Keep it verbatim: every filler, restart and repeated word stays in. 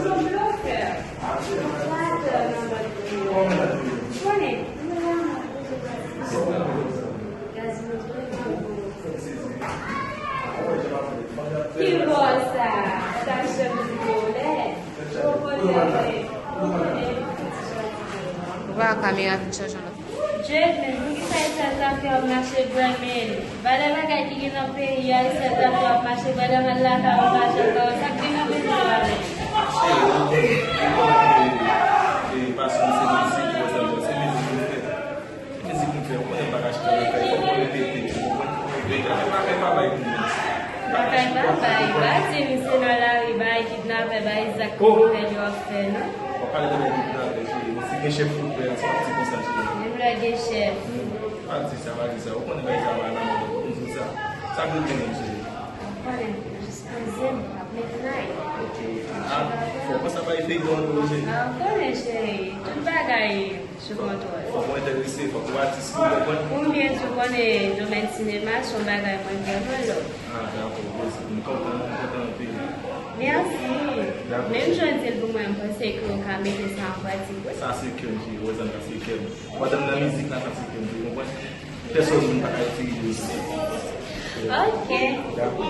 se yon blofè. Yon flatè nan lòt peyi. Konnen. Gazman. Ki bò sa? Sa k janm di volè. Ou pa wè kamera vin chanje yon lòt. Jed, men poukisa Aysèl ta fè w ap mache bwè men? Valè bagay ki gen nan peyi a, Aysèl ta fè w ap mache bwè, lè m al lakay ou, m pa janm ba w sa k gen nan peyi a menm. Cheri, ou konnen, ou konnen ke, e, pasyon m se mizik, ou wè sa m di w, se mizik m fè. Se mizik m fè, ou konnen m pa ka chita nan kay, fòk mwen repete, ou konprann? Repete, afè pa kay pa bay pou mwen. Lakay pa bay, pa di misye nan lari, bay kidnapè, bay zak kriminèl yo ap fè, non. W ap pale de bay kidnapè, cheri. Bon, si gen chèf foutbòl, se pa ti konsa, cheri. Menm lè gen chèf. Pa di sa, pa di sa. Ou konnen bay sa pa nan mwen, ou konn di sa. Sa k rete menm, cheri? Ou konnen, jis poze m, m ap met may. Ok, ok. Ah, fò w panse a bay feyton an tou, cheri. Ah, ou konnen, cheri. Tout bagay sou kontwòl. Fòk ou enterese, fòk ou atis, ou konprann? Ou byen di w konnen domèn sinema se yon bagay mwen vrèman love. Ah, dakò, Rosie, m kontan, m kontan anpil. Mèsi. Dakò. Menm jan w di l pou mwen, m panse ke w ka mete sa an pratik, wi. Sa se kè m, cheri, Rosanna, se kè m. Pandan m nan mizik la, sa se kè m, ou konprann? Pèsòn moun pa ka retire yo. Ok. Dakò.